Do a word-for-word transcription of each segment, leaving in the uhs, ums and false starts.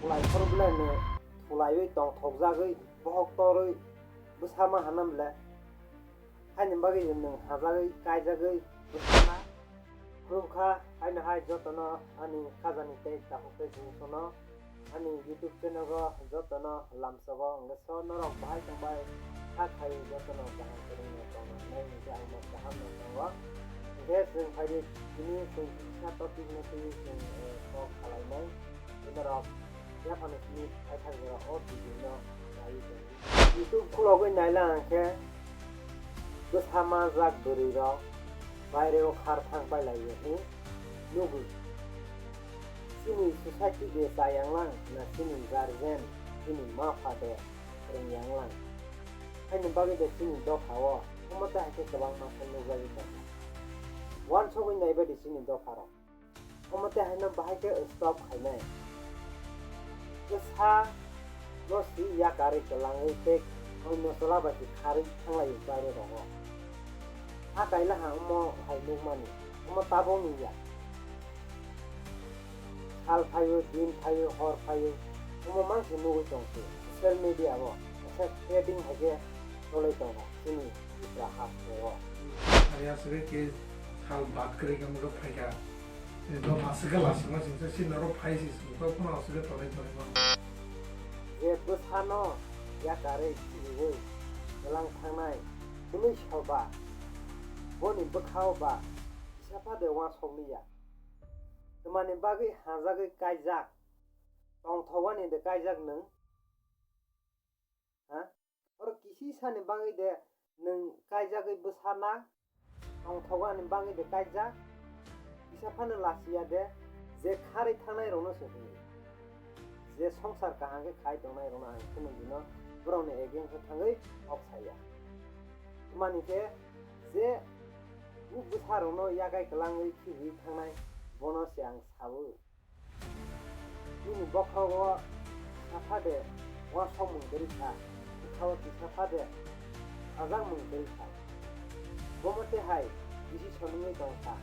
Thulai phuru belai no thulaiwi tongthokjagwi bohok torwi bwsa ma hanam le. Haini bagwi nwng hajagwi kaijagwi bwsa na. Khulumkha, haino hai jotono ani khajani tei takhuk tei bumungsono ani YouTube channel o jotono lamsogo, hwnkhe so norok bahai tongbai kha khai jotono kaham kwrwngno tongna hwnwi hwnkhe ang bo kaham no tongo. Hwnkhe chwng phaidi tini chwng kisa topic no twiwi chwng, eh, kok salainai. Norok yaphano simi paithak jora o video no naiwi tongo. YouTube khulogwi naila hwnkhe bwsa manjak bwrwi rok baireo khar thang pailaiwi hwnwi nugwi. Chini society de chayanglang na chini guardian, chini mapha de rwngyanglang. Haini bagwi de chini dopha o omo tei hai khe kwbangma khe nukjagwi tongo. Uansugwi naibaidi chini dopha rok. Omo tei haino bahai khe stop khainai. Bwsa no si yakarwi kwlangwi tei oino chwla bai se kharwi thanglaio baire rogo. Ha kaila ha omo hai nukmani, omo tabuk ni ya. Sal phaio, din phaio, hor phaio, omo mang se nugwi tong se social media o, kaisa trading hai khe cholwi tongo chini Tripura haste o. Ari aswk khe sal bad kwrwi khe omo khe phaikha. Eba maswk khe lasima singsa si norok phai si singsa phano aswk khe tonwi tonwi mano. Je bwsano yakarwi khibiwi kwlang thangnai hwnwi soba, boni bwkhao ba kisa pha de uansuk liya. Twmani bagwi hajagwi kaijak, tongthokani de kaijak nwng? Ha? Oro kisi sani bagwi de nwng kaijagwi bwsa na, tongthokani bagwi de kaijak, kisa phano lachiya de, je kharwi thangnai rokno se hwnwi. Je songsar kaham khe khai tongnai rokno ang kheno bino borokni against o thangwi kok saya. Mani khe je u bwsa rokno yagai kwlangwi khibiwi thangnai bono se ang sao. Nini bokhrogo kisa pha de uansukmung kwrwi kha, bwkhao kisa pha de sajakmung kwrwi kha. Bomo tei hai bisi sonungwi tong kha.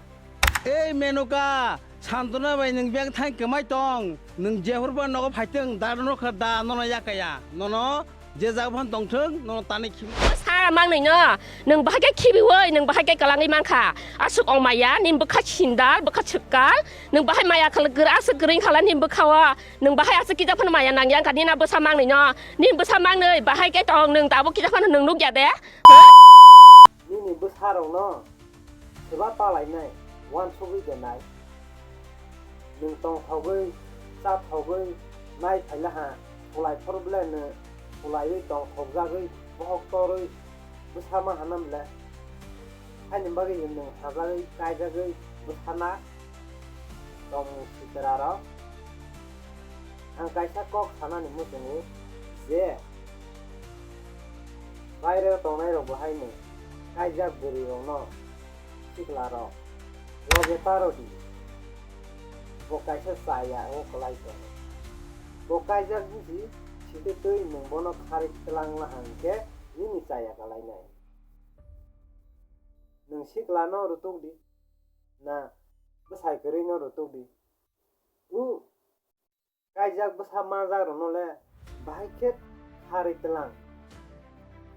Ei Menuka, Santona bai nwng beng thang kwmai tong, nwng jephuru ba nogo phaitwng, da nono kha da nono yakaya, nono Je jaga phano tongthwng, nono tanwi khibi. Sa mangnwi no, nwng bahai khe khibiwi, nwng bahai khe kwlangwi mankha. Aswk ongmaya, nini bwkha sindal, bwkha swkal, nwng bahai maya khala, aswk kwrwi khala nini bwkhao, nwng bahai aswk kisa phano maya nangya wngkha, nini bwsa mangnwi no, nini bwsa mangnwi, bahai khe tong, nwng tabuk kisa phano nwng nukya de? Nini bwsarokno swba palainai, uansugwi de nai. Nwng tongthogwi, chathogwi nai phaila ha, thulai phuru belai nwng thulaiwi tongthokjagwi bohok torwi bwsa ma hanam le? Haini bagwi nwng hajagwi kaijagwi bwsana tongmung sitra rok. Ang kaisa kok sanani muchungo je baireo tongnai rok bo haino kaijak bwrwi rokno sikla rok loge ta rw di. Bo kaisa chaya o kwlai tongo. Bo kaijak buji sitwi twi nwng bono kharwi twlang la hwn khe nini chaya kwlainai. Nwng sikla no rwtuk di na bwsai kwrwi no rwtuk di. U kaijak bwsa manjak rokno le bahai khe kharwi twlang.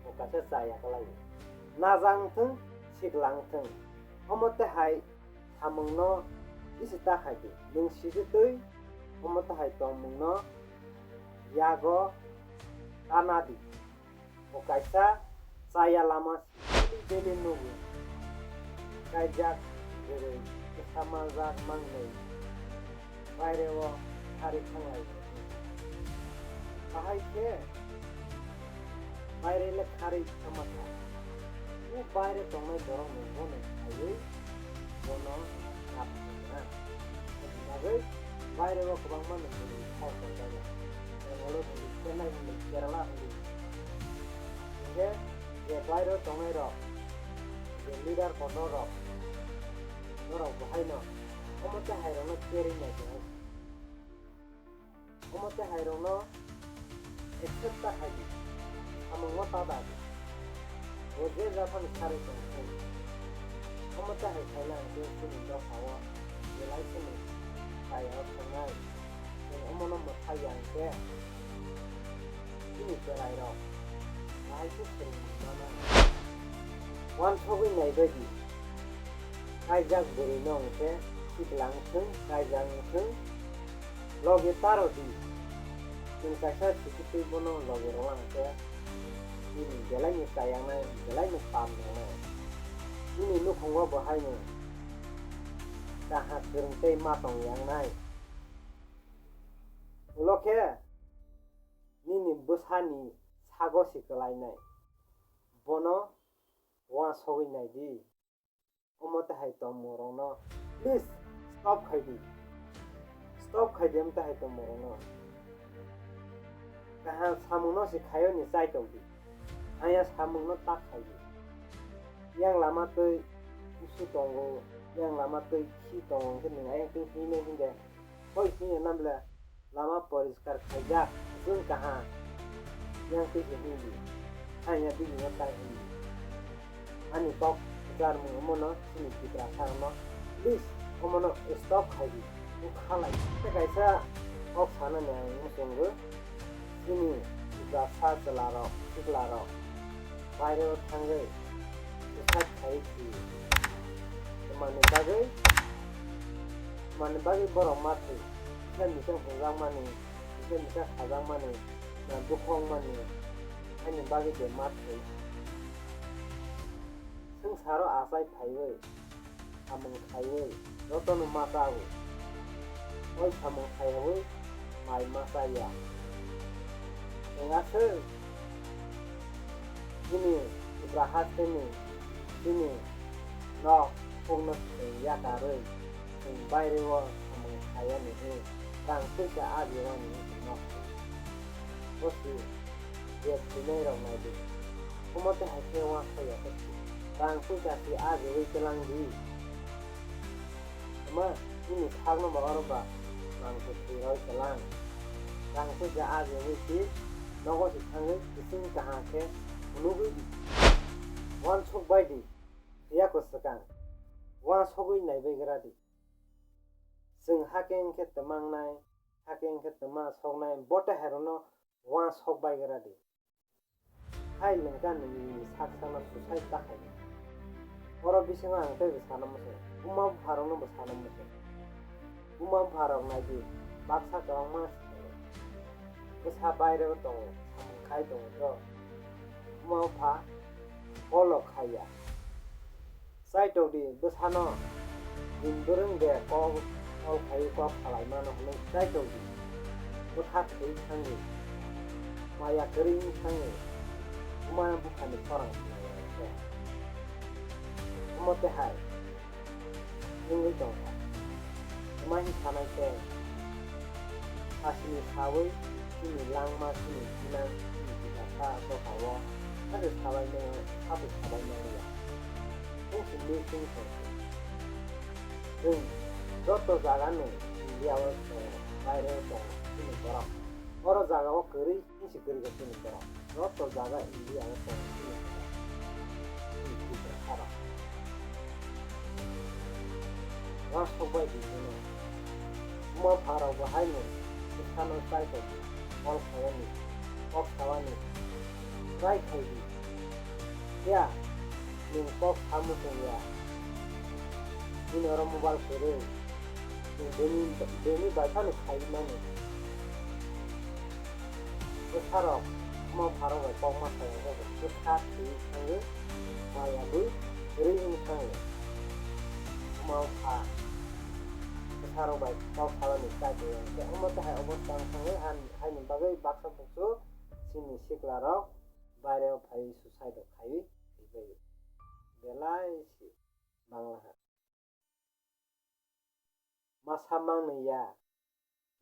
Bo kaisa chaya kwlai. Najang thung, siklang thung. Omo tei hai samung no bisi ta khai di. Nwng sijwtwi omo tei hai tongmung no yago ta na di. Bo kaisa chaya lama simi daily nugo. Kaijak bwrwi bwsa manjak mangnwi baireo kharwi thanglai. Bahai khe baire le kharwi thangma kha. O baire tongnai borok ni bono khaiwi bono nap na. Bagwi baire o kwbangma nokni khor tongjak ya. Bengali hwnwi, Chennai hwnwi, Kerala hwnwi. Hinkhe je baire o tongnai rok, je leader kotor rok, norok bo haino omo tei hai rokno cherwi nai tongwi. Omo tei hai rokno accept ta khai di, samungno ta da di. Bo je japhano sarwi tong thung. Omo tei hai khaina hwnkhe chini dophao belai kheno chaya o thangnai. Chwng Omono mwthai ya hwnkhe chini chwrairok bahai khe swrwngwi mano. Uansugwi naibaidi kaijak bwrwino hwnkhe sikla wngthwng, kaijak wngthwng, logi taro di. Chwng kaisa sikitwi bono logi rwna hwnkhe nini belaini chayangnai, belaini pap nangnai. Nini nukhungo bo haino kaha kwrwng tei ma tong yangnai. Ulo khe nini bwsani sago si kwlainai. Bono uansugwi nai di. Omo tei hai tongmungrokno please stop khai di. Stop khai di, omo tei hai tongmungrokno. Kaham samungno se khaiyoni chaitok di. Haya samungno ta khai di. Yang lama twi kusu tongo, yang lama twi khi tongo, hwnkhe nwng ayang twi hinwi hwnkhe. Hoi hwnwi nang bwle lama poriskar khaijak, chwng kaham yang twi se hwnwi di, hanya bini no tai hwnwi. Ani kok kwcharmung omono chini Tiprasa rokno please omono stop khai di, wngkha lai. Tei kaisa kok sanani ang muchungo. Chini Tiprasa chwlarok, siklarok baireo thangwi suicide khai thwi. Tamni bagwi, tamni bagwi borok ma thwi? Kisa misa hwnjakmani, kisa misa sajakmani, na bukhukmani, haini bagwi de ma thwi? Swngcharo achai phaiwi, samung khaiwi jotono ma chawi. Oi samung khaiwi mai ma chaya. Chwng aswk chini Tipra hasteni chini nok phukno chwng yakarwi chwng baireo samung khayani hwn rang puisa ajiwani hwn nok. Bosi je thwinairok nai di. Omo tei hai khe uansuk ya khe rang puisa si ajiwi twlang di. Ama nini sakno ba oro ba rang puisa roi twlang. Rang puisa ajiwi si nogo si thangwi kising kaham khe phunugwi di. Uansuk bai di. Phiya kwswkang. Uansugwi naibai gra di. Chwng hakhe wngkhe twmangnai, hakhe wngkhe twma soknai, bo tei hairokno uansuk bai gra di. Hai lengkha nini sak sakno suicide ta khai di. Oro bisingo ang teibo sana muchung, buma bupharokno bo sana muchung. Buma bupharok nai di, baksa kwbangma bwsa baireo tongo, samung khai tongo bro. Buma bupha kolo khaiya. Chaitok di bwsano, din bwrwng de kok, kol khai kok salai mano hwnwi chaitok di. Bwkha thwi thangwi, maya kwrwi wng thangwi, bumano buphani khorang sinai ya khe. Omo tei hai wngwi tongkha. Tma hwn sanai khe, sasini saui chini langma, chini sinang, chini bwsakha dopha-o hati sabai mano, hati sabai mano ya. Chwng se meeting tong khe, chwng joto jaga no India o tongo, baire o tongo chini borok. Oro jaga o kwrwi Bisi kwrwi kha chini borok. Joto jaga India o tongo chini borok. Chini Tiprasa rok. Uansuk bai di hino. Buma bupha rok bo haino bwsano chai tong di. Kol khaiyani, kok sawani. Try khai di. Phiya, nwng kok sa muchung ya. Bini oro mobile kwrwi. Bini, bini bai phano khai mano. Bwsarok buma bupharok bai kok ma sai hwnkhe bo bwsa thwi thangwi maya bwi kwrwi wng thangwi. Buma bupha bwsarok bai kok salani chai tongya hwnkhe omo tei hai obosta wng thangwi, haini bagwi baksa buksu chini siklarok baireo phaiwi suicide rok khaiwi thwibaio. Belai se bangla ha. Masa mangni ya,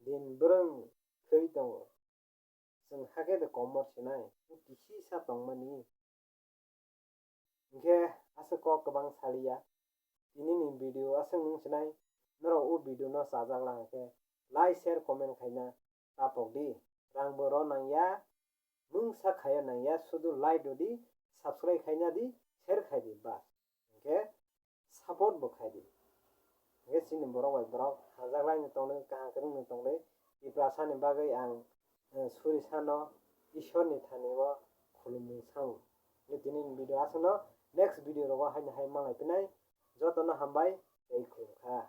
din bwrwng khwi tongo. Chwng hakhe de komor sinai, o kisisa tongmani. Hinkhe aswk kok kwbang saliya. Tinini video aswk nwng sinai, norok o video no chajak lang khe like, share, comment khaina tapok di. Rang bo rw nang ya, mungsa khaya nang ya, sudu like rw di, subscribe khaina di, share khai di, bas. Hinkhe support bo khai di. Hinkhe chini borok bai borok hajak lai no tong di, kaham kwrwng no tong di, Tiprasa ni bagwi ang, eh, suri sano Ishwar ni thani o khulumung sango. Tini ni video aswkno, next video rogo haino hai malai pinai. Jotono hambai, tei khulumkha.